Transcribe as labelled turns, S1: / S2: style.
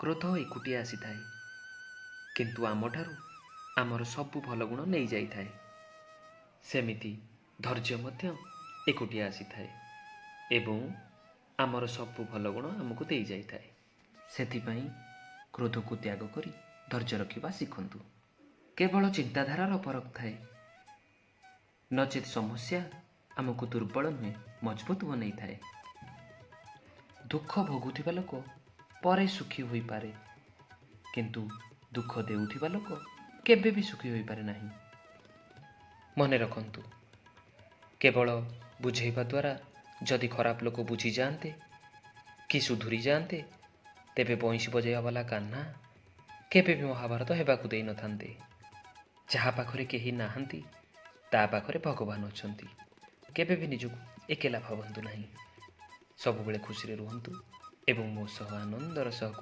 S1: କ୍ରୋଧ ଏକୁଟିଆ ଆସିଥାଏ, କିନ୍ତୁ ଆମଠାରୁ ଆମର ସବୁ ଭଲ ଗୁଣ ନେଇଯାଇଥାଏ। ସେମିତି ଧୈର୍ଯ୍ୟ ମଧ୍ୟ ଏକୁଟିଆ ଆସିଥାଏ ଏବଂ ଆମର ସବୁ ଭଲ ଗୁଣ ଆମକୁ ଦେଇଯାଇଥାଏ। ସେଥିପାଇଁ କ୍ରୋଧକୁ ତ୍ୟାଗ କରି ଧୈର୍ଯ୍ୟ ରଖିବା ଶିଖନ୍ତୁ। କେବଳ ଚିନ୍ତାଧାରାର ଫରକ ଥାଏ, ନଚେତ୍ ସମସ୍ୟା ଆମକୁ ଦୁର୍ବଳ ନୁହେଁ, ମଜବୁତ ବନେଇଥାଏ। ଦୁଃଖ ଭୋଗୁଥିବା ଲୋକ ପରେ ସୁଖୀ ହୋଇପାରେ, କିନ୍ତୁ ଦୁଃଖ ଦେଉଥିବା ଲୋକ କେବେ ବି ସୁଖୀ ହୋଇପାରେ ନାହିଁ। ମନେ ରଖନ୍ତୁ, କେବଳ ବୁଝେଇବା ଦ୍ୱାରା ଯଦି ଖରାପ ଲୋକ ବୁଝିଯାଆନ୍ତେ କି ସୁଧୁରି ଯାଆନ୍ତେ, ତେବେ ବଇଁଶୀ ବଜାଇବା ବାଲା କାହ୍ନା କେବେ ବି ମହାଭାରତ ହେବାକୁ ଦେଇନଥାନ୍ତେ। ଯାହା ପାଖରେ କେହି ନାହାନ୍ତି, ତା ପାଖରେ ଭଗବାନ ଅଛନ୍ତି। କେବେ ବି ନିଜକୁ ଏକେଲା ଭାବନ୍ତୁ ନାହିଁ। ସବୁବେଳେ ଖୁସିରେ ରୁହନ୍ତୁ ଏବଂ ମୋ ସହ ଆନନ୍ଦର ସହ